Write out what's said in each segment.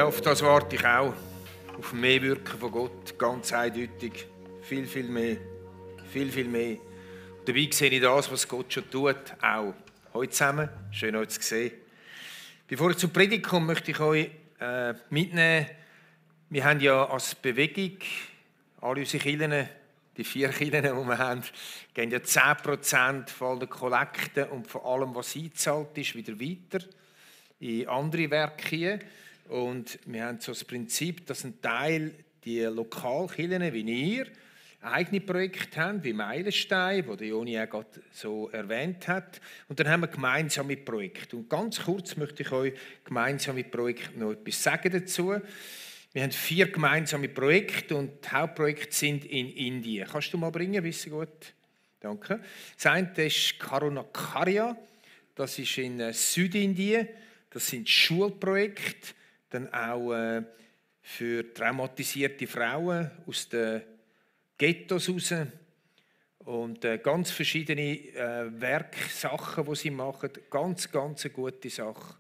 Ja, auf das warte ich auch. Auf mehr Wirken von Gott, ganz eindeutig. Viel, viel mehr. Viel, viel mehr. Und dabei sehe ich das, was Gott schon tut, auch. Heute zusammen, schön euch zu sehen. Bevor ich zur Predigt komme, möchte ich euch mitnehmen. Wir haben ja als Bewegung, alle unsere Kirchen, die 4 Kirchen, die wir haben, gehen ja 10% von der Kollekte und von allem, was eingezahlt ist, wieder weiter in andere Werke. Und wir haben so das Prinzip, dass ein Teil die Lokalkirchen wie ihr eigene Projekte haben, wie Meilenstein, wo der Joni auch gerade so erwähnt hat. Und dann haben wir gemeinsame Projekte. Und ganz kurz möchte ich euch gemeinsame Projekte noch etwas sagen dazu. Wir haben 4 gemeinsame Projekte und die Hauptprojekte sind in Indien. Kannst du mal bringen, wissen gut? Danke. Das eine ist Karunakarya, das ist in Südindien. Das sind Schulprojekte, dann auch für traumatisierte Frauen aus den Ghettos raus. Und ganz verschiedene Werksachen, die sie machen. Ganz, ganz eine gute Sache.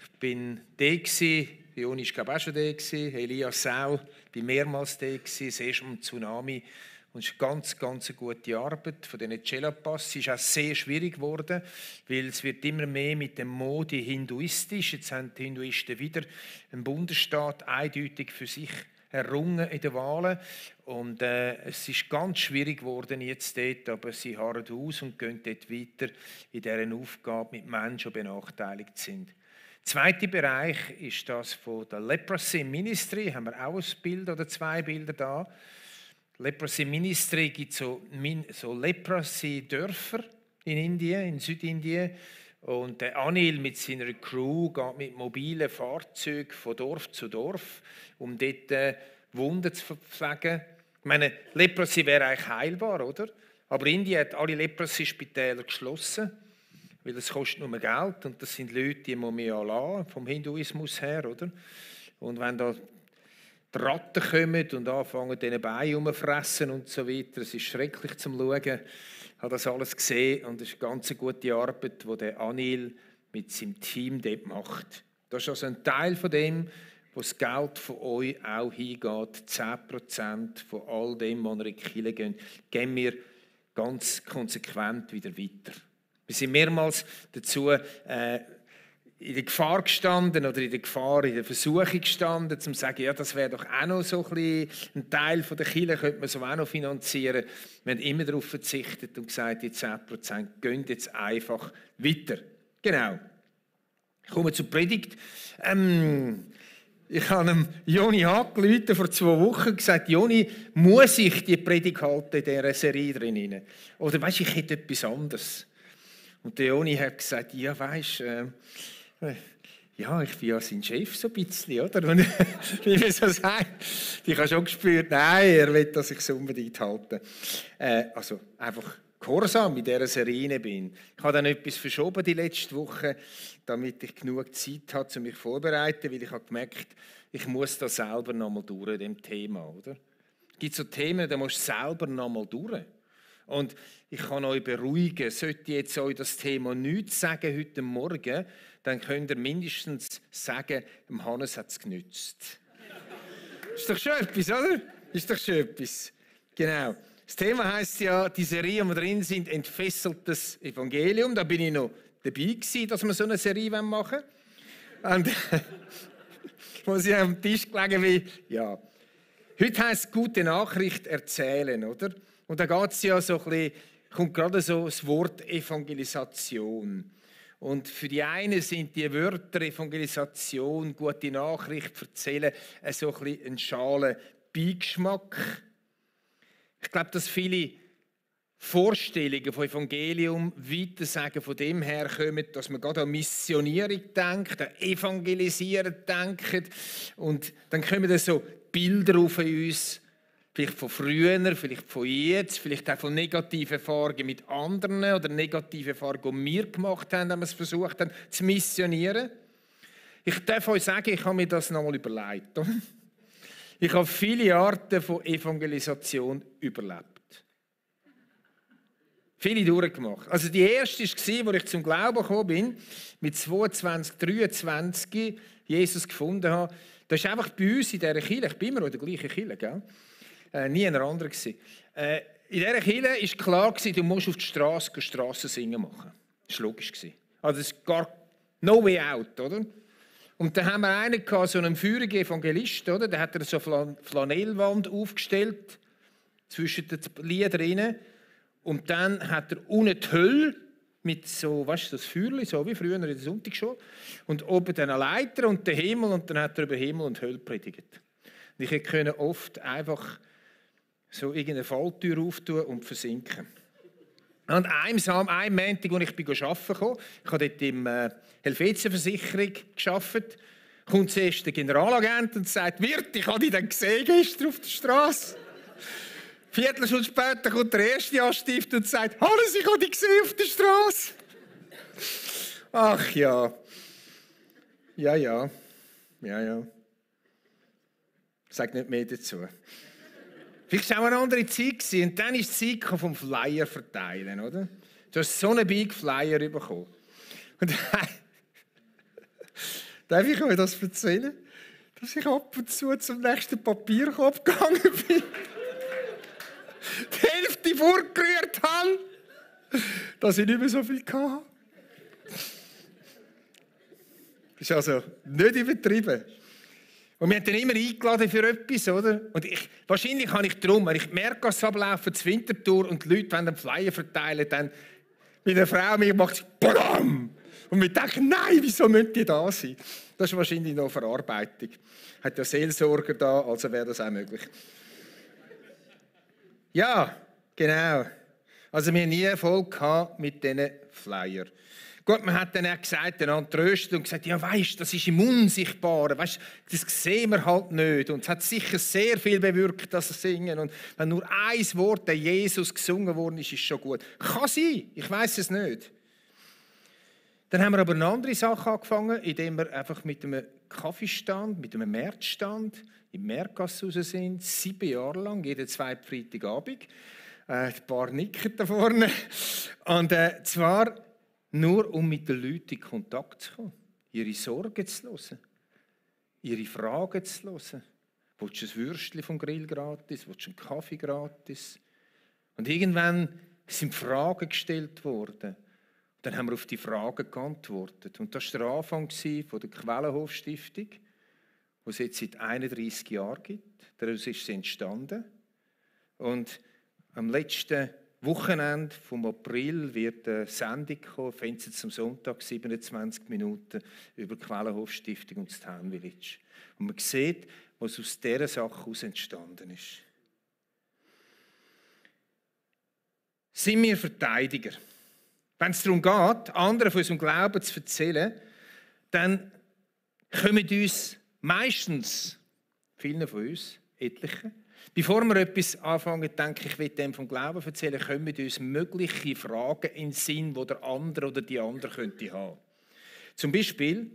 Ich bin da gewesen, Joni war glaube ich auch schon da gewesen, Elias auch, ich war mehrmals da gewesen, das erste Mal im Tsunami. Und es ist ganz, ganz eine gute Arbeit von diesen Chelapas. Es ist auch sehr schwierig geworden, weil es wird immer mehr mit dem Modi hinduistisch. Jetzt haben die Hinduisten wieder einen Bundesstaat eindeutig für sich errungen in den Wahlen. Und es ist ganz schwierig geworden jetzt dort, aber sie harren aus und gehen dort weiter in dieser Aufgabe mit Menschen, die benachteiligt sind. Der zweite Bereich ist das von der Leprosy Ministry. Haben wir auch ein Bild oder 2 Bilder da. Leprosy Ministry gibt so Leprosy-Dörfer in Indien, in Südindien. Und der Anil mit seiner Crew geht mit mobilen Fahrzeugen von Dorf zu Dorf, um dort Wunden zu verpflegen. Ich meine, Leprosy wäre eigentlich heilbar, oder? Aber Indien hat alle Leprosy-Spitäler geschlossen, weil das kostet nur Geld. Und das sind Leute, die muss man ja lassen, vom Hinduismus her, oder? Und wenn da die Ratten kommen und anfangen, diese Beine umzufressen und so weiter. Es ist schrecklich zum Schauen. Ich habe das alles gesehen und es ist eine ganz gute Arbeit, die der Anil mit seinem Team dort macht. Das ist also ein Teil von dem, wo das Geld von euch auch hingeht. 10% von all dem, was ihr in die Kirche geht, geben wir ganz konsequent wieder weiter. Wir sind mehrmals dazu in der Gefahr gestanden oder in der Versuchung gestanden, zu sagen, ja, das wäre doch auch noch so ein Teil von der Kirche, könnte man so auch noch finanzieren. Wir haben immer darauf verzichtet und gesagt, die 10% gehen jetzt einfach weiter. Genau. Ich komme zur Predigt. Ich habe Joni angerufen vor 2 Wochen und gesagt, Joni, muss ich die Predigt halten in dieser Serie drin? Oder weisst, ich hätte etwas anderes. Und der Joni hat gesagt, ja, weisst, ja, ich bin ja sein Chef so ein bisschen, oder? Und wie man so sagt, ich habe schon gespürt, nein, er will, dass ich es unbedingt halte. Also einfach gehorsam in dieser Serie bin. Ich habe dann etwas verschoben die letzte Woche, damit ich genug Zeit habe, um mich vorzubereiten, weil ich habe gemerkt, ich muss da selber noch mal durch in dem Thema, oder? Es gibt so Themen, da musst du selber noch mal durch. Und ich kann euch beruhigen, sollte ich jetzt euch das Thema nichts sagen heute Morgen, dann könnt ihr mindestens sagen, dem Hannes hat es genützt. Ist doch schon etwas, oder? Ist doch schon etwas. Genau. Das Thema heisst ja, die Serie, wo wir drin sind, entfesseltes Evangelium. Da bin ich noch dabei gewesen, dass wir so eine Serie machen wollen. Und wo sie am Tisch gelegen bin, ja. Heute heisst es gute Nachricht erzählen, oder? Und da geht es ja so ein bisschen, kommt gerade so das Wort Evangelisation. Und für die einen sind die Wörter Evangelisation, gute Nachricht, erzählen, so ein bisschen ein schalen Beigeschmack. Ich glaube, dass viele Vorstellungen von Evangelium weitersagen von dem her kommen, dass man gerade an Missionierung denkt, an Evangelisieren denkt. Und dann kommen dann so Bilder auf uns, vielleicht von früher, vielleicht von jetzt, vielleicht auch von negativen Erfahrungen mit anderen oder negativen Erfahrungen, die wir gemacht haben, wenn wir es versucht haben zu missionieren. Ich darf euch sagen, ich habe mir das nochmal überlegt. Ich habe viele Arten von Evangelisation überlebt. Viele durchgemacht. Also die erste war, als ich zum Glauben gekommen bin, mit 22, 23 Jesus gefunden habe. Das ist einfach bei uns in dieser Kirche, ich bin immer noch in der gleichen Kirche, gell? Nie ein anderer gewesen. In dieser Kirche war klar, du musst auf die Straße Strassensingen machen. Das war logisch. Also es ist gar no way out, oder? Und dann haben wir einen gehabt, so einen feurigen Evangelist, oder? Der hat so eine Flanellwand aufgestellt zwischen den Liedern. Und dann hat er unten die Hölle mit so, weißt du, das Feuerchen, so wie früher in der Sonntagsschule. Und oben dann eine Leiter und den Himmel. Und dann hat er über Himmel und Hölle predigt. Und ich konnte oft einfach so irgendeine Falltür auftun und versinken. Und einen Montag, als ich arbeiten kam, ich habe dort im Helvetienversicherung gearbeitet, kommt zuerst der Generalagent und sagt: «Wirt, ich habe dich dann gesehen gestern auf der Straße.» Viertelstunde später kommt der erste Anstift und sagt: «Hannes, ich habe dich gesehen auf der Straße.» Ach ja. Ja. Sag nicht mehr dazu. Vielleicht war es auch eine andere Zeit. Und dann ist die Zeit vom Flyer verteilen, oder? Du hast so einen Big Flyer bekommen. Und darf ich euch das erzählen? Dass ich ab und zu zum nächsten Papierkorb gegangen bin. Die Hälfte vorgerührt habe, dass ich nicht mehr so viel hatte. Das ist also nicht übertrieben. Und wir haben dann immer eingeladen für etwas, oder? Und wahrscheinlich habe ich darum, wenn ich merke, dass ablaufen, das Winterthur und die Leute wollen den Flyer verteilen, dann mit der Frau mir macht BAM! Und wir denken, nein, wieso müssen die da sein? Das ist wahrscheinlich noch Verarbeitung. Hat ja Seelsorger da, also wäre das auch möglich. Ja, genau. Also wir haben nie Erfolg gehabt mit diesen Flyer. Gut, man hat dann auch gesagt, einander tröstet und gesagt, ja weisst, das ist im Unsichtbaren, weisst, das sehen wir halt nicht. Und es hat sicher sehr viel bewirkt, das Singen. Und wenn nur ein Wort, der Jesus gesungen worden ist, ist schon gut. Kann sein, ich weiss es nicht. Dann haben wir aber eine andere Sache angefangen, indem wir einfach mit einem Kaffeestand, mit einem Märzstand im Märkgasse raus sind, 7 Jahre lang, jeden zweiten Freitagabend. Ein paar nicken da vorne. Und zwar nur, um mit den Leuten in Kontakt zu kommen, ihre Sorgen zu hören, ihre Fragen zu hören. Willst du ein Würstchen vom Grill gratis? Willst du einen Kaffee gratis? Und irgendwann sind Fragen gestellt worden. Dann haben wir auf die Fragen geantwortet. Und das war der Anfang von der Quellenhof-Stiftung, die es jetzt seit 31 Jahren gibt. Daraus ist sie entstanden. Und am letzten Wochenende vom April wird eine Sendung kommen, Fenster zum Sonntag, 27 Minuten, über die Quellenhof-Stiftung und das Town Village. Und man sieht, was aus dieser Sache heraus entstanden ist. Sind wir Verteidiger? Wenn es darum geht, anderen von unserem Glauben zu erzählen, dann kommen uns meistens, vielen von uns, etliche, bevor wir etwas anfangen, denke ich will dem vom Glauben erzählen, kommen uns mögliche Fragen in den Sinn, die der andere oder die andere könnte haben. Zum Beispiel,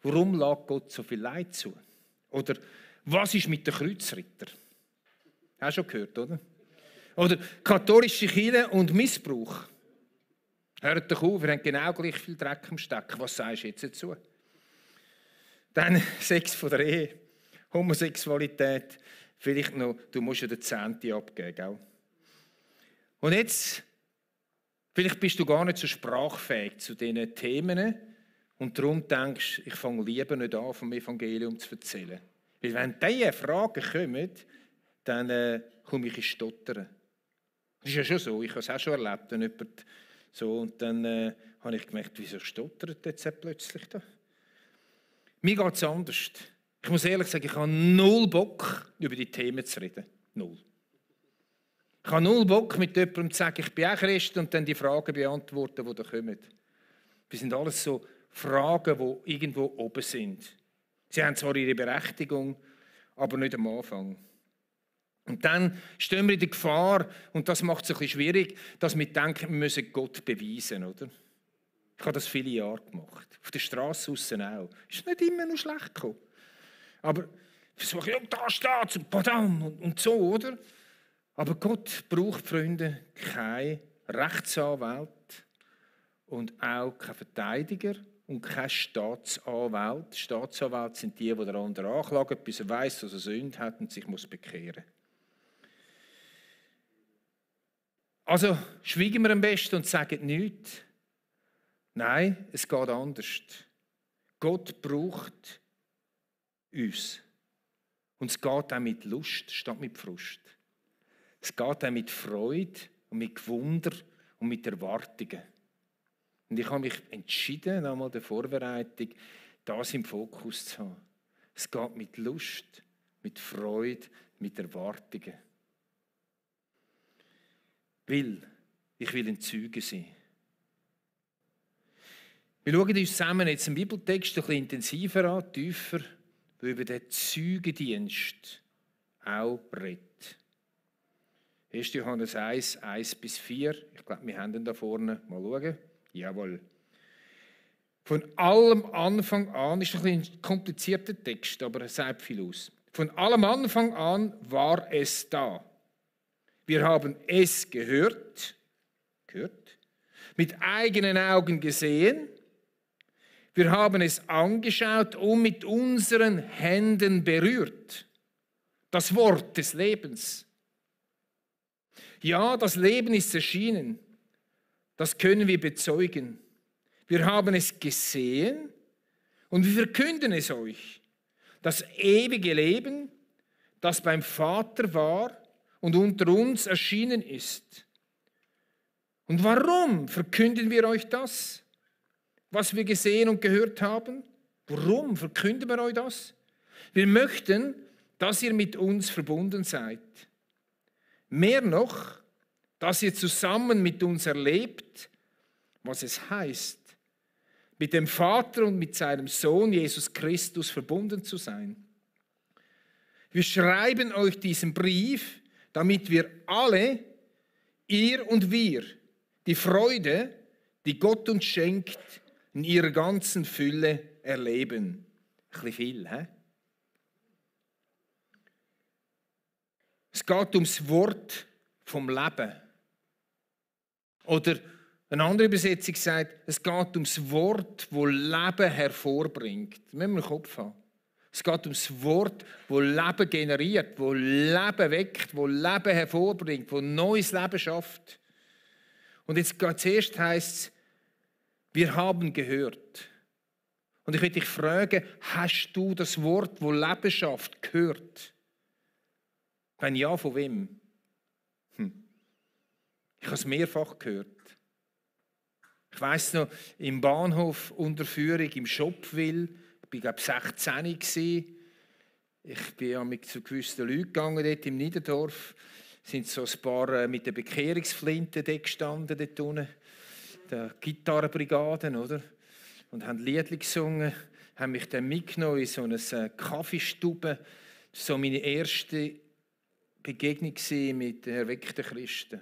warum lässt Gott so viel Leid zu? Oder was ist mit den Kreuzrittern? Hast du schon gehört, oder? Oder katholische Kirche und Missbrauch. Hört doch auf, wir haben genau gleich viel Dreck am Stecken. Was sagst du jetzt dazu? Dann Sex von der Ehe, Homosexualität, vielleicht noch, du musst ja den Zehnten abgeben, gell? Und jetzt, vielleicht bist du gar nicht so sprachfähig zu diesen Themen und darum denkst du, ich fange lieber nicht an, vom Evangelium zu erzählen. Weil wenn diese Fragen kommen, dann komme ich ins Stottern. Das ist ja schon so, ich habe es auch schon erlebt, wenn jemand so, und dann habe ich gemerkt, wieso stottert jetzt plötzlich da? Mir geht es anders. Ich muss ehrlich sagen, ich habe null Bock, über die Themen zu reden. Null. Ich habe null Bock, mit jemandem zu sagen, ich bin auch Christ und dann die Fragen beantworten, die da kommen. Das sind alles so Fragen, die irgendwo oben sind. Sie haben zwar ihre Berechtigung, aber nicht am Anfang. Und dann stehen wir in der Gefahr, und das macht es ein bisschen schwierig, dass wir denken, wir müssen Gott beweisen, oder? Ich habe das viele Jahre gemacht. Auf der Straße aussen auch. Ist nicht immer noch schlecht gekommen. Aber versuche, ja, da steht es, und so, oder? Aber Gott braucht, Freunde, keine Rechtsanwalt und auch kein Verteidiger und kein Staatsanwalt. Staatsanwälte sind die den anderen anklagen, bis er weiss, dass er Sünde hat und sich bekehren muss. Also schweigen wir am besten und sagen nichts. Nein, es geht anders. Gott braucht uns. Und es geht auch mit Lust statt mit Frust. Es geht auch mit Freude und mit Wunder und mit Erwartungen. Und ich habe mich entschieden, einmal der Vorbereitung, das im Fokus zu haben. Es geht mit Lust, mit Freude, mit Erwartungen. Ich will ein Zeuge sein. Wir schauen uns zusammen jetzt einen Bibeltext ein bisschen intensiver an, tiefer, der über den Zeugendienst auch redet. 1. Johannes 1, 1-4. Ich glaube, wir haben ihn da vorne. Mal schauen. Jawohl. Von allem Anfang an, ist ein bisschen ein komplizierter Text, aber er sagt viel aus. Von allem Anfang an war es da. Wir haben es gehört, mit eigenen Augen gesehen. Wir haben es angeschaut und mit unseren Händen berührt. Das Wort des Lebens. Ja, das Leben ist erschienen. Das können wir bezeugen. Wir haben es gesehen und wir verkünden es euch. Das ewige Leben, das beim Vater war und unter uns erschienen ist. Und warum verkünden wir euch das, was wir gesehen und gehört haben? Warum verkünden wir euch das? Wir möchten, dass ihr mit uns verbunden seid. Mehr noch, dass ihr zusammen mit uns erlebt, was es heißt, mit dem Vater und mit seinem Sohn Jesus Christus verbunden zu sein. Wir schreiben euch diesen Brief, damit wir alle, ihr und wir, die Freude, die Gott uns schenkt, in ihrer ganzen Fülle erleben. Ein bisschen viel, hä? Es geht ums Wort vom Leben. Oder eine andere Übersetzung sagt, es geht ums Wort, das Leben hervorbringt. Das müssen wir im Kopf haben. Es geht ums Wort, das Leben generiert, das Leben weckt, das Leben hervorbringt, das neues Leben schafft. Und jetzt zuerst heisst es, wir haben gehört. Und ich will dich fragen, hast du das Wort, das Leben schafft, gehört? Wenn ja, von wem? Ich habe es mehrfach gehört. Ich weiss noch, im Bahnhof Unterführung, im Schopwil, ich war, glaube ich, 16 gewesen. Ich bin mit zu gewissen Leuten gegangen, dort im Niederdorf. Sind so ein paar mit der Bekehrungsflinte dort gestanden, dort unten. Der Gitarrenbrigaden, oder? Und haben Liedli gesungen, haben mich dann mitgenommen in so eine Kaffeestube. Das war so meine erste Begegnung mit erweckten Christen.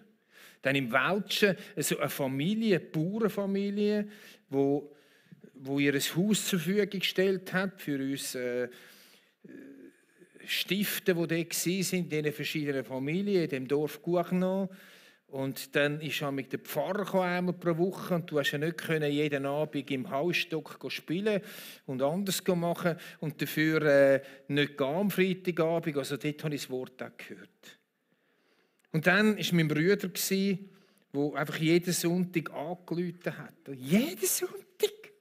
Dann im Welschen so eine Familie, eine Bauernfamilie, wo ihr ein Haus zur Verfügung gestellt hat für uns Stifte, die dort waren, in diesen verschiedenen Familien, in dem Dorf Guachno. Und dann ist mit der Pfarrer einmal pro Woche und du hast ja nicht jeden Abend im Hausstock spielen und anders machen und dafür nicht gehen am Freitagabend. Also dort habe ich das Wort auch gehört. Und dann war mein Bruder, der einfach jeden Sonntag angerufen hat. Jeden Sonntag!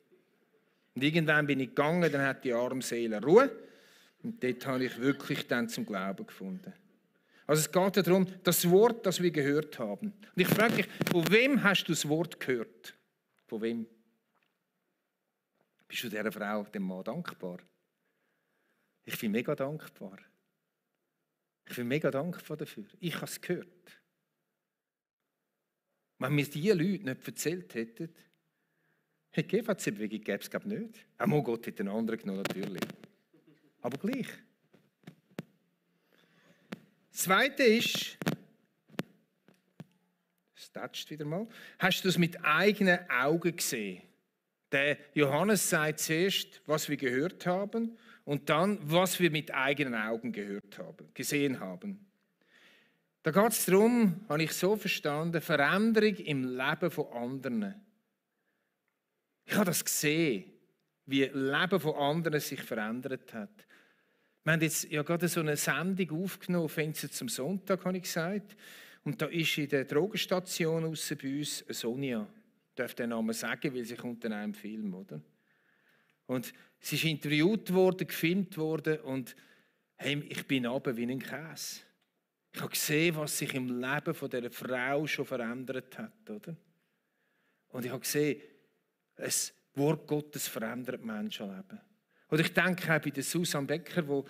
Und irgendwann bin ich gegangen, dann hat die arme Seele Ruhe. Und dort habe ich wirklich dann zum Glauben gefunden. Also es geht darum, das Wort, das wir gehört haben. Und ich frage dich, von wem hast du das Wort gehört? Von wem? Bist du dieser Frau, dem Mann dankbar? Ich bin mega dankbar. Ich bin mega dankbar dafür. Ich habe es gehört. Wenn mir diese Leute nicht erzählt hätten, hey, GVC-Bewegung gäbe es, glaube ich, nicht. Auch Gott hätte einen anderen genommen, natürlich. Aber gleich. Das Zweite ist, das tätscht wieder mal, hast du es mit eigenen Augen gesehen? Der Johannes sagt zuerst, was wir gehört haben und dann, was wir mit eigenen Augen gesehen haben. Da geht es darum, habe ich so verstanden, Veränderung im Leben von anderen. Ich habe das gesehen, wie das Leben von anderen sich verändert hat. Wir haben jetzt ja gerade so eine Sendung aufgenommen, Fenster zum Sonntag, habe ich gesagt. Und da ist in der Drogenstation aussen bei uns eine Sonja. Ich darf den Namen sagen, weil sie kommt in einem Film, oder? Und sie ist interviewt worden, gefilmt worden und hey, ich bin runter wie ein Käse. Ich habe gesehen, was sich im Leben von dieser Frau schon verändert hat, oder? Und ich habe gesehen, das Wort Gottes verändert Menschenleben. Und ich denke auch bei der Susanne Becker, wo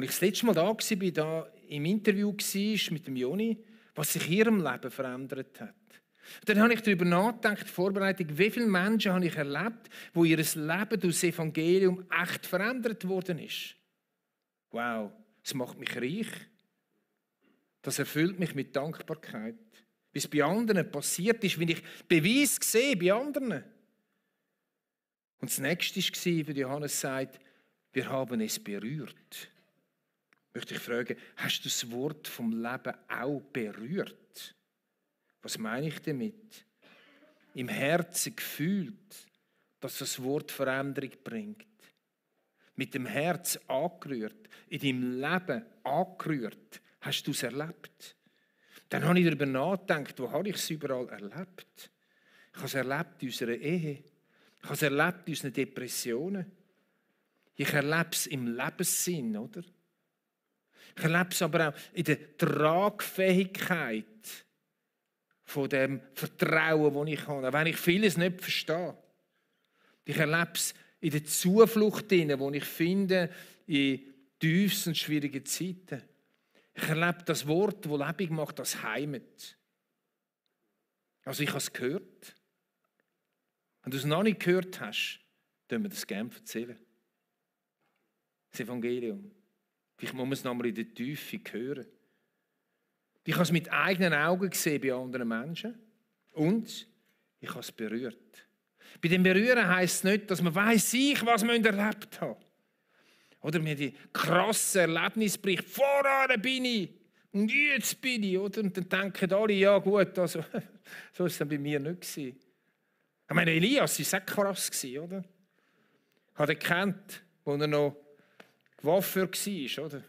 ich das letzte Mal da war, da im Interview war mit dem Joni, was sich in ihrem Leben verändert hat. Und dann habe ich darüber nachgedacht, Vorbereitung, wie viele Menschen habe ich erlebt, wo ihr Leben durch das Evangelium echt verändert worden ist. Wow, das macht mich reich. Das erfüllt mich mit Dankbarkeit. Wie es bei anderen passiert ist, wenn ich Beweis sehe bei anderen. Und das nächste war, wie Johannes sagt, wir haben es berührt. Möchte ich fragen, hast du das Wort vom Leben auch berührt? Was meine ich damit? Im Herzen gefühlt, dass das Wort Veränderung bringt. Mit dem Herz angerührt, in deinem Leben angerührt. Hast du es erlebt? Dann habe ich darüber nachgedacht, wo habe ich es überall erlebt? Ich habe es erlebt in unserer Ehe. Ich habe es erlebt in unseren Depressionen. Ich erlebe es im Lebenssinn, oder? Ich erlebe es aber auch in der Tragfähigkeit von dem Vertrauen, das ich habe, auch wenn ich vieles nicht verstehe. Ich erlebe es in der Zuflucht, die ich finde in tiefsten und schwierigen Zeiten. Ich erlebe das Wort, das lebendig macht, als Heimat. Also ich habe es gehört. Wenn du es noch nicht gehört hast, dann wir das gerne erzählen. Das Evangelium. Vielleicht muss man es noch einmal in der Tiefe hören. Ich habe es mit eigenen Augen gesehen bei anderen Menschen und ich habe es berührt. Bei dem Berühren heisst es nicht, dass man weiss, was man erlebt hat. Oder mir die krassen Erlebnisberichte, vorher bin ich und jetzt bin ich. Oder? Und dann denken alle, ja gut, also, so war es dann bei mir nicht gewesen. Ich meine, Elias war auch krass, oder? Ich habe ihn gekannt, als er noch Waffe war, oder?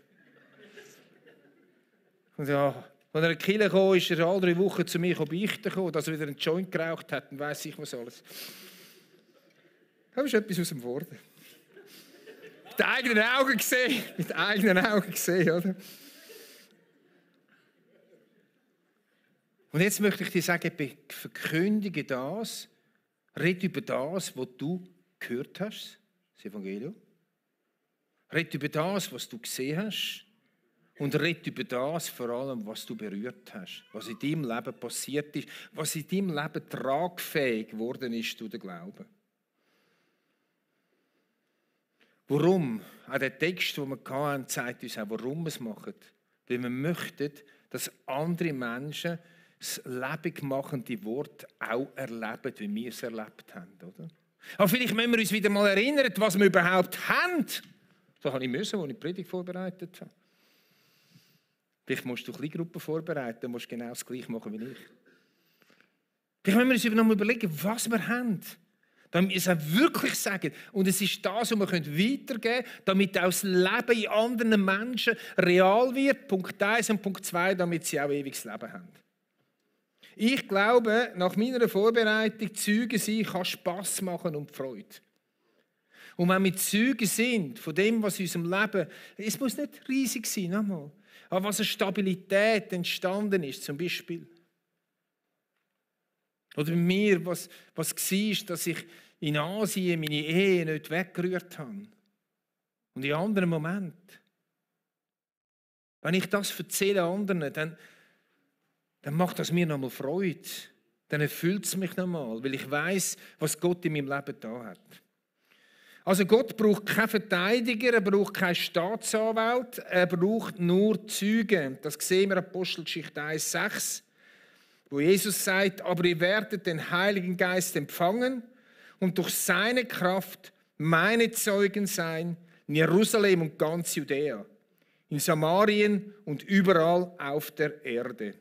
Und ja, als er in die Kirche kam, ist er alle 3 Wochen zu mir beichten gekommen, dass er wieder einen Joint geraucht hat und weiss ich was alles. Das ist etwas aus dem Wort. Mit eigenen Augen gesehen, oder? Und jetzt möchte ich dir sagen, verkündige das, rede über das, was du gehört hast, das Evangelium. Rede über das, was du gesehen hast. Und rede über das vor allem, was du berührt hast. Was in deinem Leben passiert ist. Was in deinem Leben tragfähig geworden ist durch den Glauben. Warum? Auch der Text, den wir hatten, zeigt uns auch, warum wir es machen. Weil wir möchten, dass andere Menschen das lebendigmachende Wort auch erleben, wie wir es erlebt haben. Oder? Aber vielleicht müssen wir uns wieder mal erinnern, was wir überhaupt haben. Das habe ich müssen, als ich die Predigt vorbereitet habe. Vielleicht musst du Kleingruppen vorbereiten, dann musst du genau das Gleiche machen wie ich. Vielleicht müssen wir uns noch mal überlegen, was wir haben. Damit wir es auch wirklich sagen. Und es ist das, was wir weitergeben können, damit auch das Leben in anderen Menschen real wird. Punkt 1 und Punkt 2, damit sie auch ewiges Leben haben. Ich glaube, nach meiner Vorbereitung, Zeuge sein kann Spass machen und Freude. Und wenn wir Zeuge sind von dem, was in unserem Leben, es muss nicht riesig sein, nochmal, aber was eine Stabilität entstanden ist, zum Beispiel. Oder bei mir, was war, dass ich in Asien meine Ehe nicht weggerührt habe. Und in anderen Momenten. Wenn ich das erzähle anderen, dann macht das mir nochmal Freude. Dann erfüllt es mich nochmal, weil ich weiss, was Gott in meinem Leben da hat. Also Gott braucht keinen Verteidiger, er braucht keinen Staatsanwalt, er braucht nur Zeugen. Das sehen wir in Apostelgeschichte 1,6, wo Jesus sagt, aber ihr werdet den Heiligen Geist empfangen und durch seine Kraft meine Zeugen sein in Jerusalem und ganz Judäa, in Samarien und überall auf der Erde.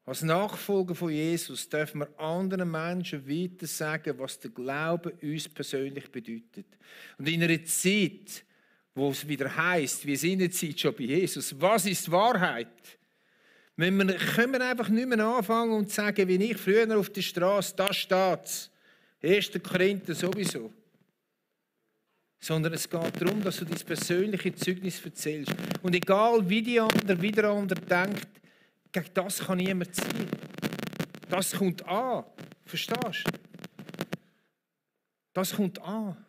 Als Nachfolger von Jesus dürfen wir anderen Menschen weiter sagen, was der Glaube uns persönlich bedeutet. Und in einer Zeit, wo es wieder heisst, wir sind jetzt schon bei Jesus, was ist Wahrheit? Können wir einfach nicht mehr anfangen und sagen, wie ich früher auf der Straße, da steht's. 1. Korinther sowieso. Sondern es geht darum, dass du dein persönliche Zeugnis erzählst. Und egal, wie der andere denkt, gegen das kann niemand ziehen. Das kommt an. Verstehst du? Das kommt an.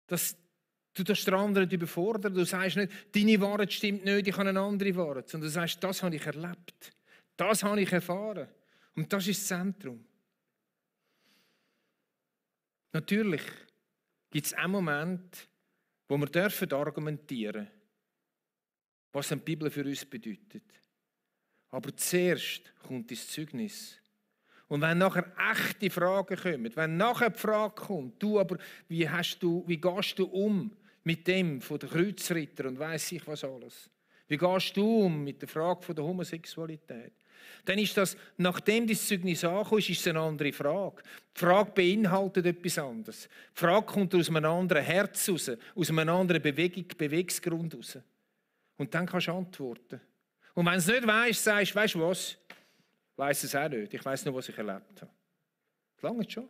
Du darfst den anderen nicht überfordern. Du sagst nicht, deine Wahrheit stimmt nicht, ich habe eine andere Wahrheit. Sondern du sagst, das habe ich erlebt. Das habe ich erfahren. Und das ist das Zentrum. Natürlich gibt es auch Momente, wo wir argumentieren dürfen, was die Bibel für uns bedeutet. Aber zuerst kommt das Zeugnis. Und wenn nachher echte Fragen kommen, wenn nachher die Frage kommt, wie gehst du um mit dem von den Kreuzrittern und weiss ich was alles? Wie gehst du um mit der Frage von der Homosexualität? Dann ist das, nachdem das Zeugnis angekommen ist es eine andere Frage. Die Frage beinhaltet etwas anderes. Die Frage kommt aus einem anderen Herz raus, aus einem anderen Bewegungsgrund raus. Und dann kannst du antworten. Und wenn du es nicht weisst, sagst du, weisst du was? Ich weiss es auch nicht. Ich weiss nur, was ich erlebt habe. Das lange schon.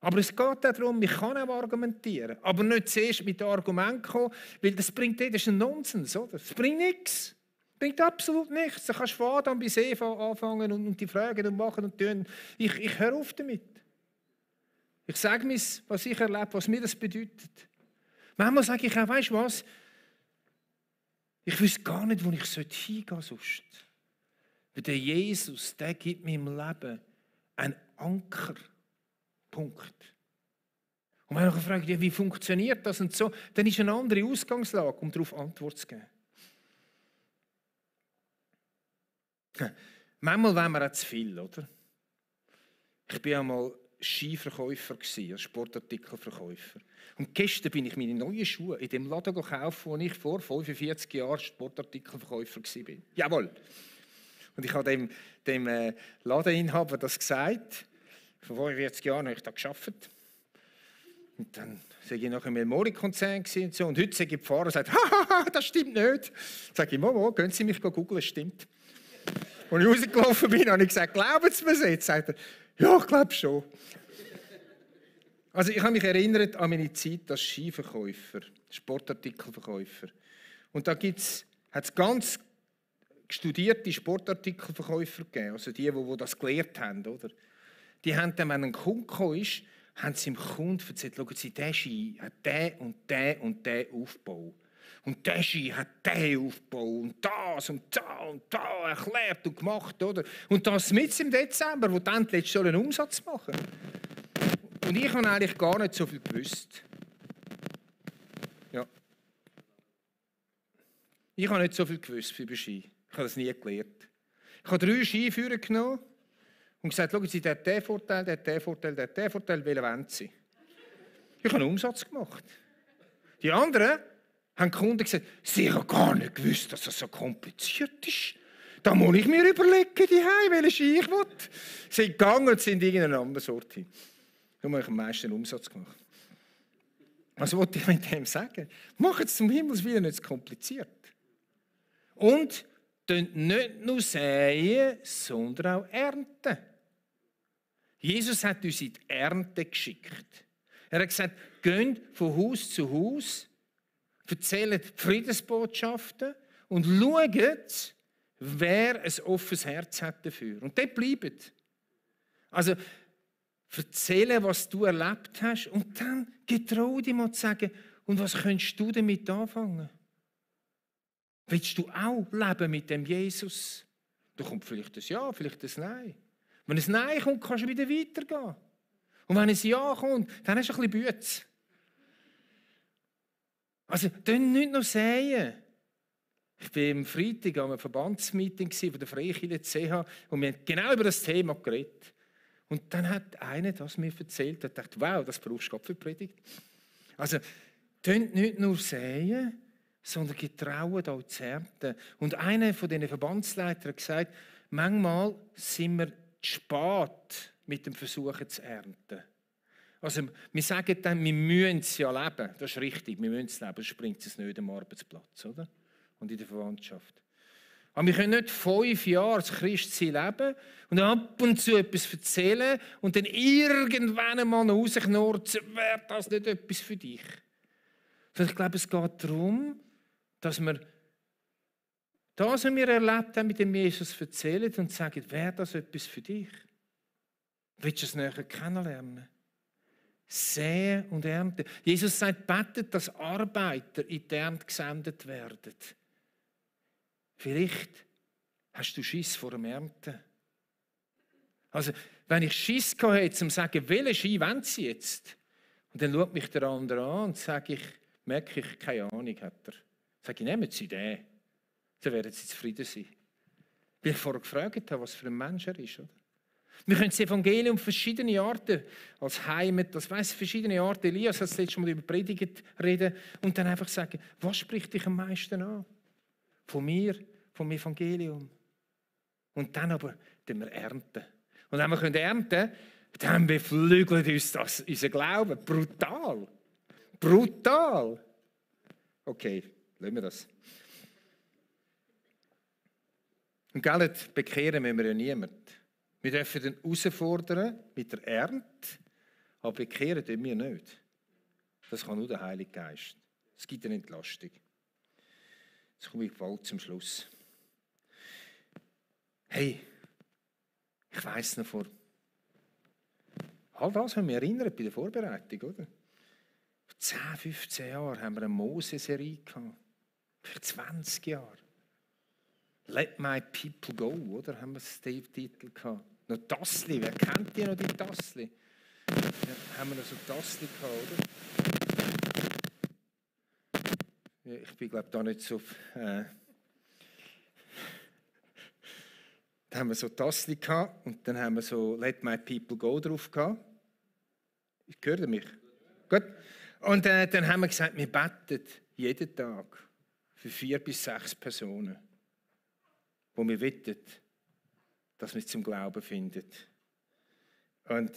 Aber es geht auch darum, ich kann auch argumentieren. Aber nicht zuerst mit Argumenten kommen, weil das ist ein Nonsens. Oder? Das bringt nichts. Das bringt absolut nichts. Du kannst von Adam bis Eva anfangen und die fragen und machen und tun. Ich höre auf damit. Ich sage mir, was ich erlebe, was mir das bedeutet. Manchmal sage ich auch, weisst du was? Ich wüsste gar nicht, wo ich hingehen sollte. Weil der Jesus, der gibt mir im Leben einen Ankerpunkt. Und wenn ich frage, wie funktioniert das und so, dann ist eine andere Ausgangslage, um darauf Antwort zu geben. Manchmal wollen wir auch zu viel, oder? Ich war einmal Skiverkäufer, Sportartikelverkäufer. Und gestern bin ich meine neuen Schuhe in dem Laden gekauft, wo ich vor 45 Jahren Sportartikelverkäufer war. Jawohl. Und ich habe dem Ladeninhaber das gesagt. Vor 45 Jahren habe ich da gearbeitet. Und dann war ich nachher im Elmori-Konzern und so. Und heute sage ich die Fahrer und sagt, haha, das stimmt nicht. Sage ich, Momo, gehen Sie mich googeln, es stimmt. Als ich rausgelaufen bin, habe ich gesagt, glauben Sie mir jetzt? Sagt er, ja, ich glaube schon. Also ich habe mich erinnert an meine Zeit als Skiverkäufer, Sportartikelverkäufer. Und da hat es ganz studierte Sportartikelverkäufer gegeben, also die das gelehrt haben. Oder? Die haben dann, wenn ein Kunde gekommen ist, haben sie dem Kunden erzählt, schauen Sie, der Ski hat den und den und den Aufbau. Und der Ski hat den Aufbau und das und da erklärt und gemacht. Oder? Und das mit im Dezember, wo dann letztes Jahr einen Umsatz machen. Und ich habe eigentlich gar nicht so viel gewusst. Ja. Ich habe nicht so viel gewusst über Ski. Ich habe das nie gelernt. Ich habe 3 Skiführer genommen und gesagt, schauen Sie, der hat den Vorteil, der hat den Vorteil, der hat den Vorteil, welchen wollen Sie? Ich habe einen Umsatz gemacht. Die anderen haben die Kunden gesagt, sie haben gar nicht gewusst, dass das so kompliziert ist. Da muss ich mir überlegen, welchen Ski ich will. Sie sind gegangen und sind in irgendeine andere Sorte. Darum habe ich am meisten Umsatz gemacht. Was wollte ich mit dem sagen? Macht es zum Himmels Willen nicht zu kompliziert. Und nicht nur säen, sondern auch ernten. Jesus hat uns in die Ernte geschickt. Er hat gesagt, geht von Haus zu Haus, erzählt Friedensbotschaften und schaut, wer ein offenes Herz hat dafür. Und dort bleibt. Also, erzählen, was du erlebt hast und dann getrau dich mal zu sagen, und was könntest du damit anfangen? Willst du auch leben mit dem Jesus? Da kommt vielleicht ein Ja, vielleicht ein Nein. Wenn ein Nein kommt, kannst du wieder weitergehen. Und wenn ein Ja kommt, dann hast du ein bisschen Bütze. Also, dann nicht nur säen. Ich war am Freitag an einem Verbandsmeeting von der Freikirche CH und wir haben genau über das Thema geredet. Und dann hat einer das mir erzählt und dachte, wow, das brauchst du Gott für die Predigt. Also, tönt nicht nur säen, sondern getrauen auch zu ernten. Und einer von diesen Verbandsleitern hat gesagt, manchmal sind wir zu spät mit dem Versuchen zu ernten. Also, wir sagen dann, wir müssen es ja leben. Das ist richtig, wir müssen es leben, sonst bringt es nicht am Arbeitsplatz, oder? Und in der Verwandtschaft. Aber wir können nicht 5 Jahre als Christsein leben und ab und zu etwas erzählen und dann irgendwann einmal rausknurzen, wäre das nicht etwas für dich? Sondern ich glaube, es geht darum, dass wir das, was wir erlebt haben, mit dem Jesus erzählen und sagen, wäre das etwas für dich? Willst du es näher kennenlernen? Säen und ernten. Jesus sagt, betet, dass Arbeiter in die Ernte gesendet werden. Vielleicht hast du Schiss vor dem Ernten. Also, wenn ich Schiss hatte, um zu sagen, welchen Ski wollen Sie jetzt? Und dann schaut mich der andere an und sage ich, merke ich, keine Ahnung hat er. Sage ich, nehmen Sie den. Dann werden Sie zufrieden sein. Weil ich vorher gefragt habe, was für ein Mensch er ist. Oder? Wir können das Evangelium auf verschiedene Arten, als Heimat, das weiss verschiedene Arten, Elias hat das letzte Mal über Predigt reden und dann einfach sagen, was spricht dich am meisten an? Von mir, vom Evangelium. Und dann aber, dann wir ernten. Und wenn wir ernten können, dann beflügelt uns das, unser Glauben. Brutal. Brutal. Okay, lassen wir das. Und gell, bekehren müssen wir ja niemanden. Wir dürfen ihn herausfordern mit der Ernte, aber bekehren tun wir nicht. Das kann nur der Heilige Geist. Es gibt eine Entlastung. Jetzt komme ich bald zum Schluss. Hey, ich weiss noch vor all das haben wir erinnert bei der Vorbereitung, oder? Vor 10, 15 Jahren haben wir eine Mose-Serie gehabt. Vielleicht 20 Jahre. Let my people go, oder? Haben wir den Titel gehabt. Noch Tassli, wer kennt die noch, die Tassli? Ja, haben wir noch so Tassli gehabt, oder? Ich bin, glaube ich, da nicht so... Da haben wir so Tassli gehabt und dann haben wir so Let my people go drauf gehabt. Hört ihr mich? Gut. Und dann haben wir gesagt, wir beten jeden Tag für 4 bis 6 Personen, wo wir bitten, dass wir zum Glauben finden. Und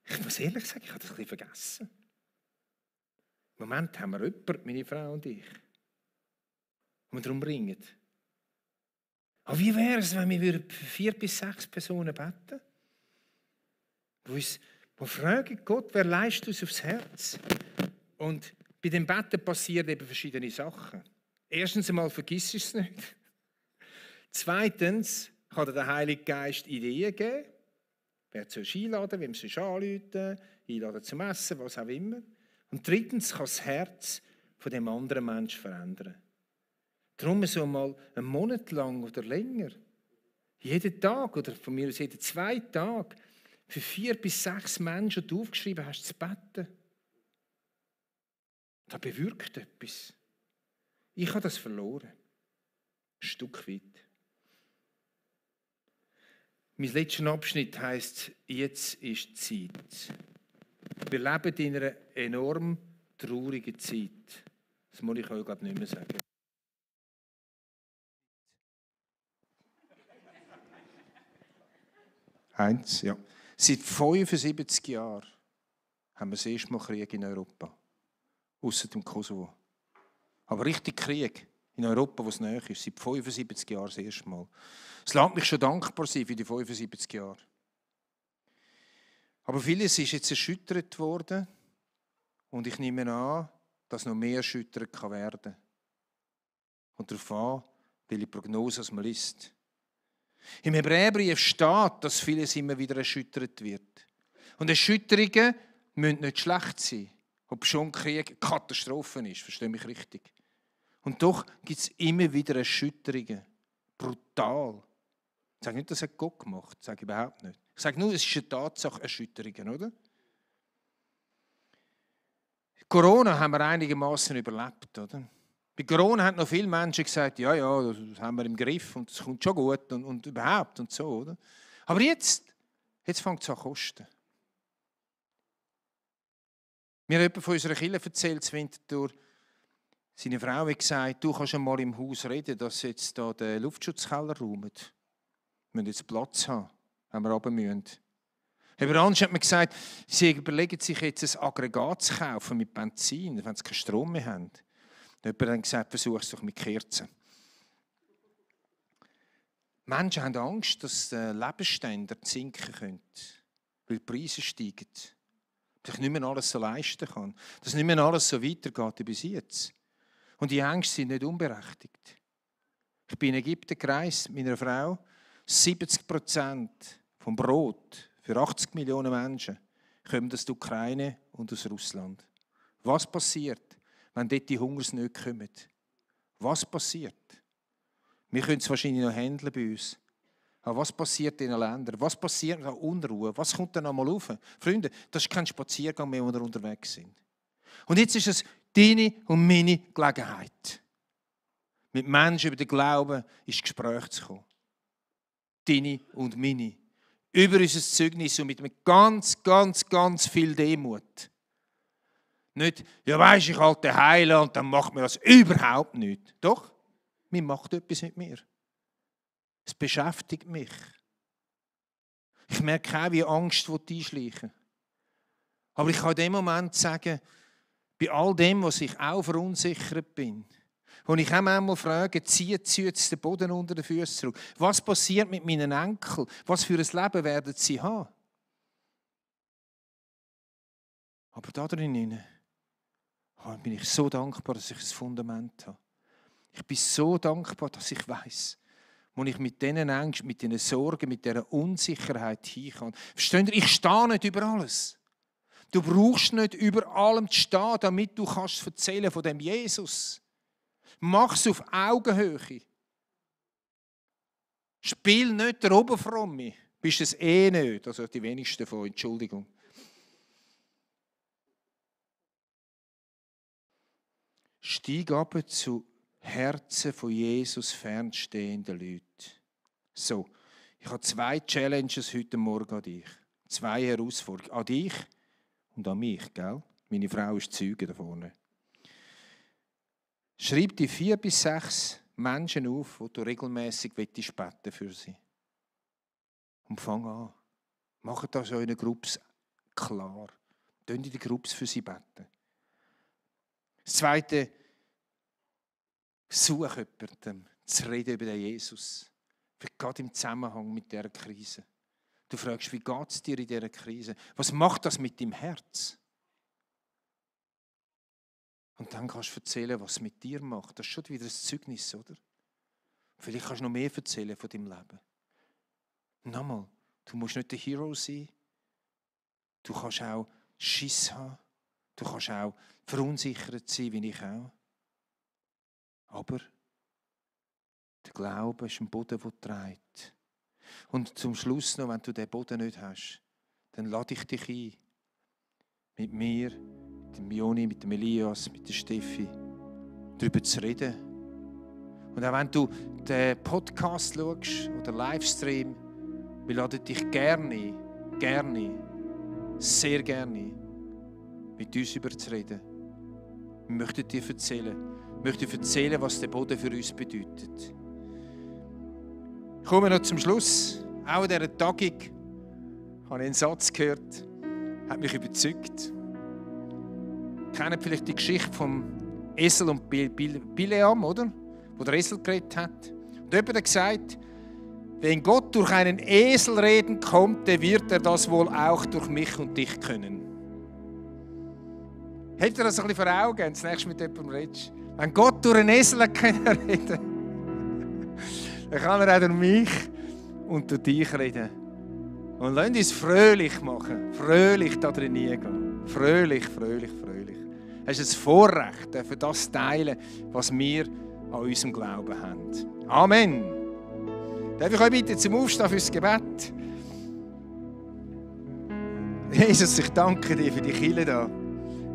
ich muss ehrlich sagen, ich habe das ein bisschen vergessen. Im Moment haben wir jemanden, meine Frau und ich, und wir darum ringen. Aber wie wäre es, wenn wir für 4 bis 6 Personen beten? Wo fragen Gott, wer leistet uns aufs Herz? Und bei dem Beten passieren eben verschiedene Sachen. Erstens einmal vergiss es nicht. Zweitens kann dir der Heilige Geist Ideen geben. Wer soll einladen, wem soll anrufen, einladen zum Essen, was auch immer. Und drittens kann das Herz von dem anderen Menschen verändern. Darum so mal einen Monat lang oder länger, jeden Tag oder von mir aus jeden 2 Tage, für 4 bis 6 Menschen, die du aufgeschrieben hast, zu beten. Das bewirkt etwas. Ich habe das verloren. Ein Stück weit. Mein letzter Abschnitt heisst, jetzt ist die Zeit. Wir leben in einer enorm traurigen Zeit. Das muss ich euch, glaube ich, nicht mehr sagen. Eins, ja. Seit 75 Jahren haben wir das erste Mal Krieg in Europa. Ausser dem Kosovo. Aber richtig Krieg in Europa, wo es näher ist. Seit 75 Jahren das erste Mal. Es lässt mich schon dankbar sein für die 75 Jahre. Aber vieles ist jetzt erschüttert worden. Und ich nehme an, dass noch mehr erschüttert werden kann. Und darauf an, welche Prognose man liest. Im Hebräerbrief steht, dass vieles immer wieder erschüttert wird. Und Erschütterungen müssen nicht schlecht sein, ob schon Krieg Katastrophen ist, verstehe mich richtig. Und doch gibt es immer wieder Erschütterungen. Brutal. Ich sage nicht, das hat Gott gemacht, das sage ich überhaupt nicht. Ich sage nur, es ist eine Tatsache, Erschütterungen, oder? Corona haben wir einigermaßen überlebt, oder? Bei Corona haben noch viele Menschen gesagt, ja, das haben wir im Griff und es kommt schon gut und überhaupt und so, oder? Aber jetzt Jetzt fängt es an zu kosten. Mir hat jemand von unserer Kirche erzählt, zu Winterthur, seine Frau hat gesagt, du kannst einmal im Haus reden, dass sie jetzt hier den Luftschutzkeller räumen. Wir müssen jetzt Platz haben, wenn wir runter müssen. Aber anders hat man gesagt, sie überlegen sich jetzt ein Aggregat zu kaufen mit Benzin, wenn sie keinen Strom mehr haben. Jemand hat gesagt, versuch es doch mit Kerzen. Menschen haben Angst, dass der Lebensstandard sinken könnte, weil die Preise steigen. Dass ich nicht mehr alles so leisten kann. Dass nicht mehr alles so weitergeht wie bis jetzt. Und die Ängste sind nicht unberechtigt. Ich bin in Ägypten gereist mit meiner Frau. 70% vom Brot für 80 Millionen Menschen kommen aus der Ukraine und aus Russland. Was passiert, wenn dort die Hungersnöte kommen? Was passiert? Wir können es wahrscheinlich noch handeln bei uns. Aber was passiert in den Ländern? Was passiert an Unruhe? Was kommt dann einmal auf? Freunde, das ist kein Spaziergang mehr, wo wir unterwegs sind. Und jetzt ist es deine und meine Gelegenheit, mit Menschen über den Glauben ins Gespräch zu kommen. Deine und meine. Über unser Zeugnis und mit ganz, ganz, ganz viel Demut. Nicht, ja weisst, ich halte heilen und dann macht mir das überhaupt nicht. Doch, mir macht etwas mit mir. Es beschäftigt mich. Ich merke auch, wie Angst einschleichen will. Aber ich kann in dem Moment sagen, bei all dem, was ich auch verunsichert bin, und ich auch manchmal frage, zieht sie jetzt den Boden unter den Füßen zurück? Was passiert mit meinen Enkeln? Was für ein Leben werden sie haben? Aber da drinnen bin ich so dankbar, dass ich ein Fundament habe. Ich bin so dankbar, dass ich weiss, wo ich mit diesen Ängsten, mit diesen Sorgen, mit dieser Unsicherheit hin kann. Versteht ihr? Ich stehe nicht über alles. Du brauchst nicht über allem zu stehen, damit du kannst erzählen von dem Jesus. Mach es auf Augenhöhe. Spiel nicht der Oberfromme. Bist es eh nicht. Also die wenigsten von, Entschuldigung. Steig ab zu Herzen von Jesus fernstehenden Leuten. So, ich habe 2 Challenges heute Morgen an dich. 2 Herausforderungen. An dich und an mich, gell? Meine Frau ist Zeuge da vorne. Schreib die 4 bis 6 Menschen auf, die du regelmässig beten für sie. Und fang an. Macht das in euren Grupps klar. Tönt in den Grupps für sie beten. Das Zweite, such jemanden zu reden über den Jesus. Gerade im Zusammenhang mit dieser Krise. Du fragst, wie geht es dir in dieser Krise? Was macht das mit deinem Herz? Und dann kannst du erzählen, was es mit dir macht. Das ist schon wieder ein Zeugnis, oder? Vielleicht kannst du noch mehr erzählen von deinem Leben. Nochmal, du musst nicht der Hero sein. Du kannst auch Schiss haben. Du kannst auch verunsichert sein, wie ich auch. Aber der Glaube ist ein Boden, der trägt. Und zum Schluss noch, wenn du diesen Boden nicht hast, dann lade ich dich ein, mit mir, mit dem Joni, mit dem Elias, mit der Steffi, darüber zu reden. Und auch wenn du den Podcast schaust oder Livestream, wir laden dich gerne, sehr gerne, mit uns darüber zu reden. Wir möchten dir erzählen. Wir möchten erzählen, was der Boden für uns bedeutet. Ich komme noch zum Schluss. Auch in dieser Tagung habe ich einen Satz gehört, hat mich überzeugt. Ihr kennt vielleicht die Geschichte vom Esel und Bileam, oder? Wo der Esel geredet hat. Und jemand hat gesagt, wenn Gott durch einen Esel reden konnte, wird er das wohl auch durch mich und dich können. Habt ihr das ein bisschen vor Augen, das nächste mit jemandem redest? Wenn Gott durch einen Esel reden kann, dann kann er auch durch mich und durch dich reden. Und lasst uns fröhlich machen, fröhlich da drin gehen. Fröhlich. Es ist ein Vorrecht, für das teilen, was wir an unserem Glauben haben. Amen. Darf ich euch bitten zum Aufstehen fürs Gebet? Jesus, ich danke dir für die Kirche da.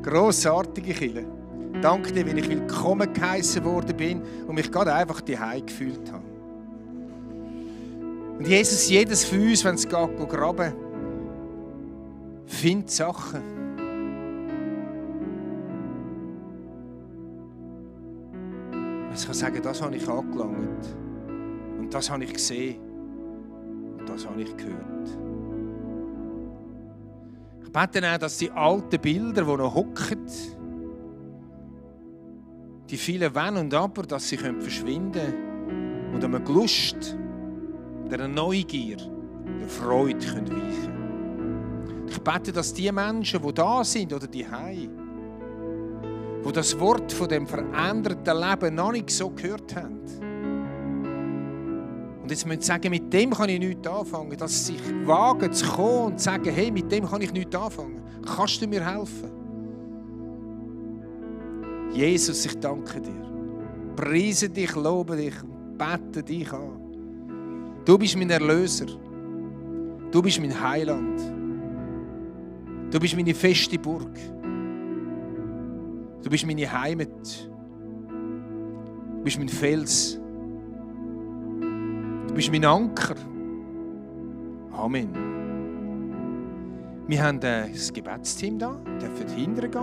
Grossartige Kirche. Danke dir, weil ich willkommen geheissen worden bin und mich gerade einfach daheim gefühlt habe. Und Jesus, jedes von uns, wenn es geht, graben, Find Sachen. Ich kann sagen, das habe ich angelangt. Und das habe ich gesehen. Und das habe ich gehört. Ich bete auch, dass die alten Bilder, die noch hocken, die vielen Wenn und Aber, dass sie verschwinden können und einem Lust, der Neugier, der Freude weichen können. Ich bete, dass die Menschen, die da sind oder die das Wort von dem veränderten Leben noch nicht so gehört haben. Und jetzt müssen sie sagen, mit dem kann ich nichts anfangen. Dass sie sich wagen zu kommen und zu sagen, hey, mit dem kann ich nichts anfangen. Kannst du mir helfen? Jesus, ich danke dir. Preise dich, lobe dich und bete dich an. Du bist mein Erlöser. Du bist mein Heiland. Du bist meine feste Burg. Du bist meine Heimat. Du bist mein Fels. Du bist mein Anker. Amen. Wir haben das Gebetsteam da, dürfen hinterher gehen.